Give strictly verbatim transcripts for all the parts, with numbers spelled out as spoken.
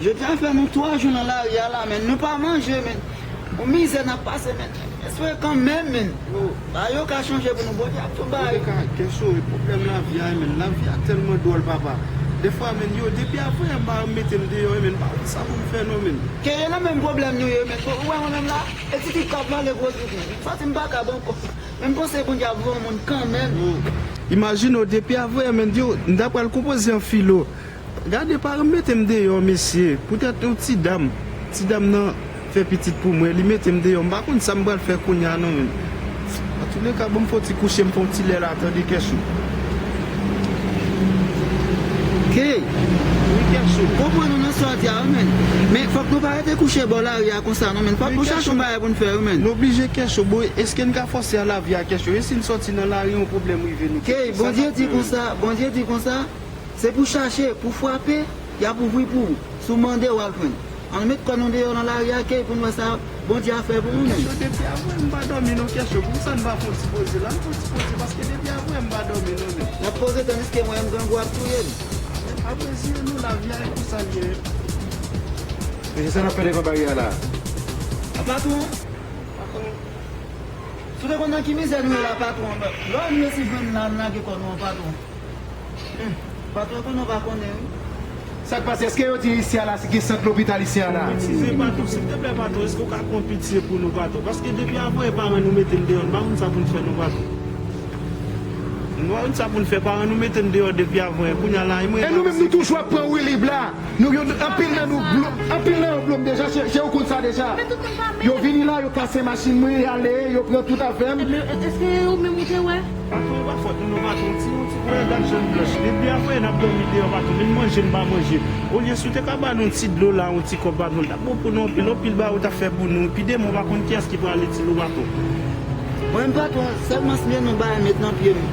Jodi a fè nou twa jou nan lari a la, men nou pa manje, men. Yon mizè n ap pase, men. Espere kanmenm, men. Yo. Bagay yo ka chanje pou nou, Bondye ap tou bay. Kèso, pwoblèm lavi a, men. Lavi a tèlman dwòl, papa. Dèfwa, men, yo, depi avanyè m pa mete m deyò, men, m pa konn sa pou m fè, non, men. Ke e nan menm pwoblèm nou ye, men. Ou wè mwen menm la? E ti fi k ap pale gwo trip, men. M santi m pa kab ankò. Men m panse Bondye ap voye yon moun kanmenm. Imajine w, depi avanyè, men, yo, m ta pral konpoze yon filo. Gade, pa mete m deyò, mesye. Poutèt yon ti dam, ti dam nan fè pitit pou mwen, li mete m deyò. M pa konn sa m pral fè kounye a, non, men. Antouleka, bon, m fè yon ti kouche, m fè yon ti lè la, tande, Kèchou. Ke? Wi, Kèchou. Konprann nou nan sa w di a, wi, men. Men fòk nou pa rete kouche bò lari a konsa, non, men. Fòk nou chache yon bagay pou n fè, wi, men. Nou oblije, Kèchou. Bon, èske n ka fòse a lavi a, Kèchou? E si n sòti nan lari, yon pwoblèm rive nou? Ke, Bondye di konsa, Bondye di konsa, se pou chache, pou frape, y ap ouvri pou ou. Si w mande, w ap jwenn. Ann met kò nou deyò nan lari a, ke pou n wè sa Bondye a fè pou nou menm. Kèchou, depi avanyè m pa dòmi non, Kèchou. Pou sa n pa fè yon ti poze la, n fè yon ti poze, paske depi avanyè m pa dòmi non, men. N ap poze tandiske mwen menm grangou ap touye m. Apre ziye nou, lavi a e konsa l ye. Mesye, sa n ap fè devan baryè a la? A patwon. Patwon. Si w te konn nan ki mizè nou ye la, patwon, lè nou resi jwenn la, n lage kò nou an, patwon. Hmm. Patwon, konnen w pa konnen, wi. Sa k pase? Èske yo di isi a la, si gen sant lopital isi a la? Eskize, patwon, silteplè, patwon, èske w ka pran pitye pou nou, patwon? Paske depi avanyè paran nou mete n deyò, n pa konn sa pou n fè, non, patwon. Nou pa konn sa pou n fè, paran nou mete n deyò depi avanyè. Kounye a la, e mwen. E nou menm, nou toujou ap pran woulib la. Nou, yo, anpil nan nou blo-, anpil nan yo blo m deja, se, se ou konn sa deja. Yo vini la, yo kase machin mwen, y ale, yo pran tout afè m. Ebyen, èske ou menm ou te wè? Patwon, e pa fòt nou non, patwon. Ti, yon ti voyaj ak jèn blanch. Depi avanyè n ap dòmi deyò, patwon. Menm manje n pa manje. Olye si w te ka ba nou yon ti dlo la, yon ti kòb, patwon, l t ap bon pou nou anpil, anpil bagay ou t ap fè pou nou. Pi demen, w pa konn kiyès ki pral itil ou, patwon. Mwen menm, patwon, sèlman si m jwenn yon bagay met nan pye m, m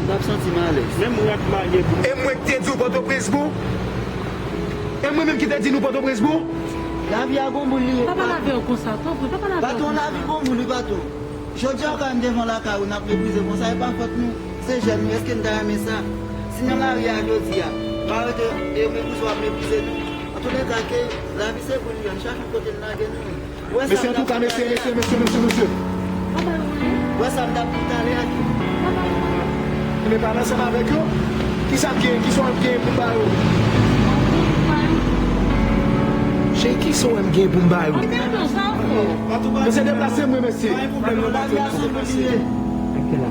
t ap santi m alèz. Menm rat maye pou. E mwen ki te di w Pòtoprens bon? E mwen menm ki te di nou Pòtoprens bon? Lavi a gon boul li ye. Pa pale avè yo konsa, tanpri, pa pale avè yo konsa. Patwon, lavi gon boul wi, patwon. Jodi a w ka menm devan lakay ou, n ap meprize konsa, e pa fòt nou. Se jèn nou, èske n ta renmen sa? Si nan lari a jodi a, pa rete e meprize w ap meprize nou. Antouleka, ke lavi se boul li ye, n chache yon kote n lage nou. Mesye, antouka, mesye, mesye, mesye, mesye, mesye. Wè sa m t ap di talè a. Ebyen, pale ansanm avèk yo. Kisa k gen, kisa w ap gen pou m ba yo? Cheri, kisa w wè m gen pou m ba yo? Mesye, deplase mwen, mesye. Pa gen la.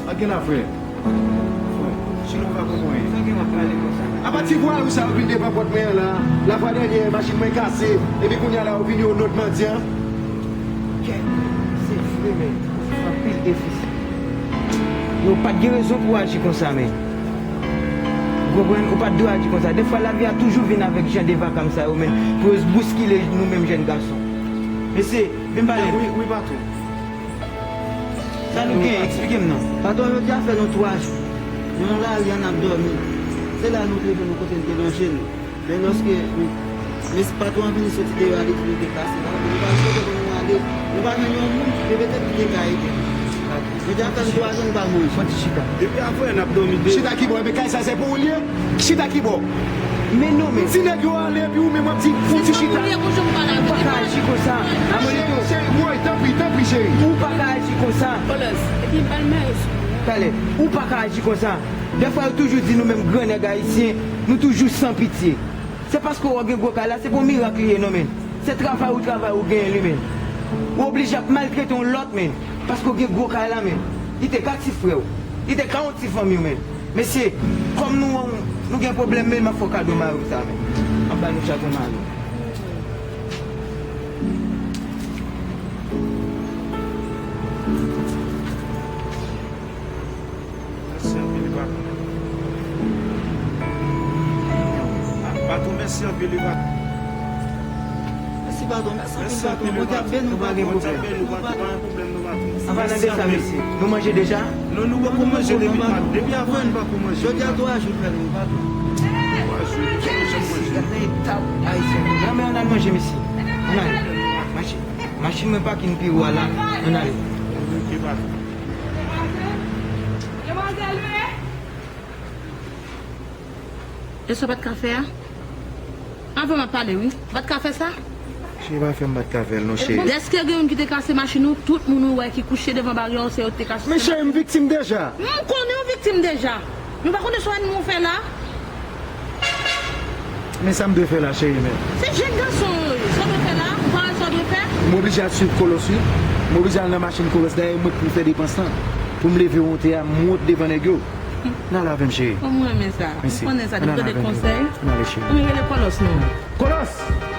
Pa gen la, frè. Frè, sinon w pa konprann anyen. Sa gen w ap pale konsa? Apa ti vwayou sa yo vin devan pòt mwen an la. Lafwa dènyè, machin mwen kase. Epi kounye a la, yo vin yon lòt mandyan. Kèt, se vre, men. Ou fè anpil defisil. Men w pa t gen rezon pou w aji konsa, men. Ou konprann? Ou pa t dwe aji konsa. Dèfwa, lavi a toujou vin avèk jan de vakam sa yo, men. Pou yo bouskile nou menm jèn gason. Mesye, vin pale. Wi, wi, patwon. Sa nou gen? Eksplike m non. Patwon, jodi a fè nou twa jou. Nou nan lari a, n ap dòmi. Se la nou te jwenn yon kote n te lonje nou. Men lòske nou, men si patwon an vini soti deyò a, li di nou deplase la, nou pa kote pou nou ale. Nou pa jwenn yon moun ki pe petèt ki te ka ede nou. Jodi a fè nou twa jou, nou pa manje. Fò ti chita. Depi avanyè n ap dòmi deyò. Chita kibò? Ebyen kay sa se pou ou l ye? Chita kibò? Men non, men. Ti nèg yo ale, epi ou menm w ap di, fò ti chita. Ou pa ka aji konsa. Amonito. Cheri, woy, tanpri, tanpri, cheri. Ou pa ka aji konsa. Talè, ou pa ka aji konsa. Dèfwa, yo toujou di nou menm gran nèg ayisyen, nou toujou san pitye. Se paske w gen gwo kay la, se pa yon mirak li ye, non, men. Se travay ou travay ou genyen li, men. Ou oblije ap maltrete yon lòt, men. Paske w gen gwo kay la, men. Li te ka ti frè w. Li te ka yon ti fanmi w, men. Mesye, kòm nou, nou gen pwoblèm, men m ap fè w kado mari w sa, men. M ap ba nou chak yon mari. Mèsi anpil, patwon. Ah, patwon, mèsi anpil, patwon. Mèsi, patwon. Mèsi anpil, patwon. Bondye ap beni w, patwon. Bondye ap beni w, patwon. Pa gen pwoblèm, non, patwon. An palan de sa, mesye, nou manje deja? Non, nou poko manje depi mat. Depi avanyè nou poko manje. Jodi a twa jou fè nou, patwon. Twa jou, nou poko janm manje. Gade nan eta ayisyen yo. Nan men ann al manje, mesye. Ann ale. Mache. Machin mwen pakin pi wo a la. Ann ale. Ok, patwon. Demwazèl, demwazèl, wi. E sa w pa t ka fè a? Avè m ap pale, wi. Ou pa t ka fè sa? Cheri, pa fè m pa t ka fè l non, cheri. Dèske gen youn ki te kase machin ou, tout moun ou wè ki kouche devan baryè ou, se yo ki te kase. Men cheri, m viktim deja. M konnen ou viktim deja. Nou pa konnen sa w fè la. Men sa m dwe fè la, cheri, men. Se jèn gason yo ye. Sa w dwe fè la, ou pa wè sa w dwe fè. M oblije al swiv Kolos, wi. M oblije al nan machin Kolos. Dayè, mwen k pou fè depans lan. Pou m leve wonte a, m wont devan nèg yo. N al avè m, cheri. Mwen renmen sa. M Mèsi. Konnen sa. Ann Depi al w tande avè m. Konsèy, Ann ale, cheri. mwen rele Kolos non. Kolos!